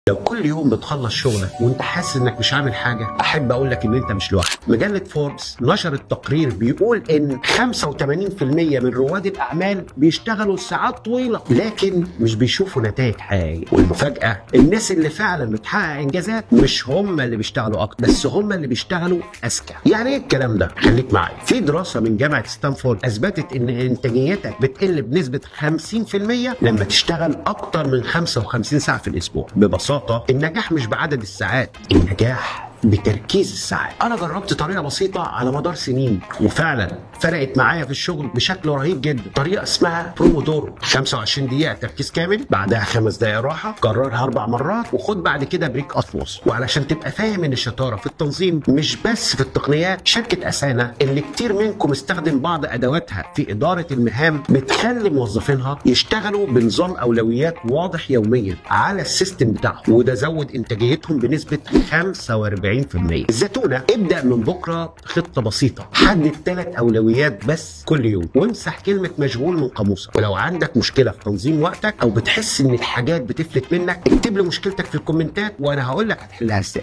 لو كل يوم بتخلص شغلك وانت حاسس انك مش عامل حاجة، احب اقول لك ان انت مش لوحدك. مجلة فوربس نشرت تقرير بيقول ان 85% من رواد الاعمال بيشتغلوا ساعات طويلة لكن مش بيشوفوا نتائج حقيقية. والمفاجاه الناس اللي فعلا بتحقق انجازات مش هم اللي بيشتغلوا اكتر، بس هم اللي بيشتغلوا اذكى. يعني ايه الكلام ده؟ خليك معايا. في دراسة من جامعه ستانفورد اثبتت ان انتاجيتك بتقل بنسبة 50% لما تشتغل اكتر من 55 ساعة في الاسبوع. ببساطة النجاح مش بعدد الساعات، النجاح بتركيز الساعات. انا جربت طريقه بسيطة على مدار سنين وفعلا فرقت معايا في الشغل بشكل رهيب جدا. طريقه اسمها برومودورو، 25 دقيقة تركيز كامل، بعدها 5 دقائق راحة، كررها 4 مرات وخد بعد كده break اطول. وعلشان تبقى فاهم ان الشطارة في التنظيم مش بس في التقنيات، شركة اسانا اللي كتير منكم استخدم بعض ادواتها في ادارة المهام بتخلي موظفينها يشتغلوا بنظام اولويات واضح يوميا على ال system بتاعهم، وده زود انتاجيتهم بنسبة 45%. الزتونة، ابدأ من بكرة خطة بسيطة، حدد 3 أولويات بس كل يوم، وامسح كلمة مشغول من قاموسك. ولو عندك مشكلة في تنظيم وقتك أو بتحس إن الحاجات بتفلت منك، اكتب لي مشكلتك في الكومنتات وأنا هقول لك هتحلها إزاي.